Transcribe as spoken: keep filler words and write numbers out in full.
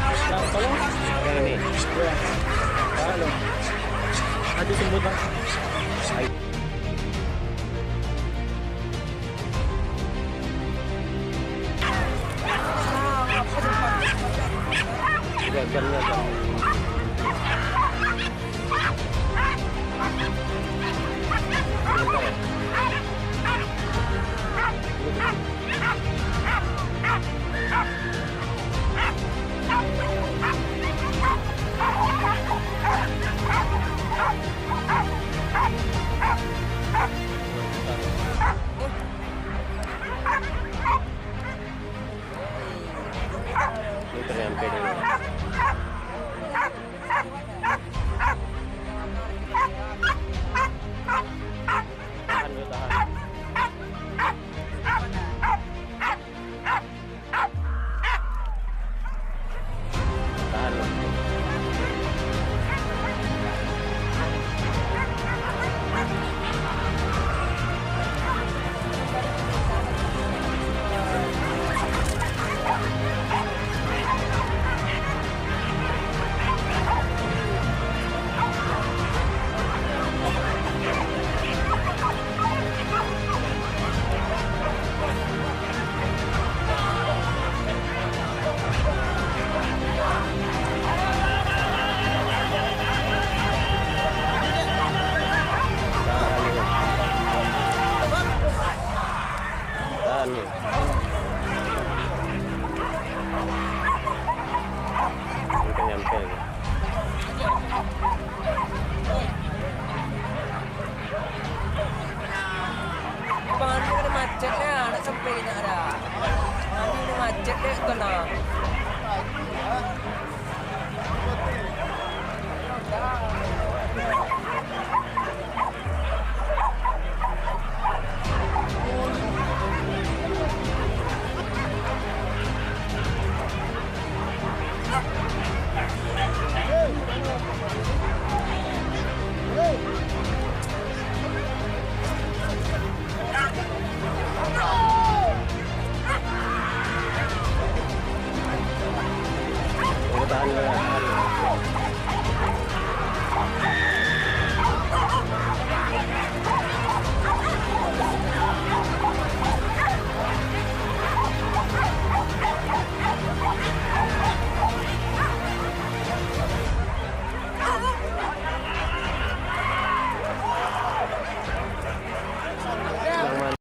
Yang ini. Halo. Aduh, sembuh, Bang. Tiga jamnya, Bang. Ini ternyampe dulu. Tahan dulu, tahan. Tahan dulu. Tahan. Mungkin nyampe lagi. Bang Andi kena macet lah, nak sampai nak ada. Bang Andi kena macet deh, tu lah. Tahan dulu.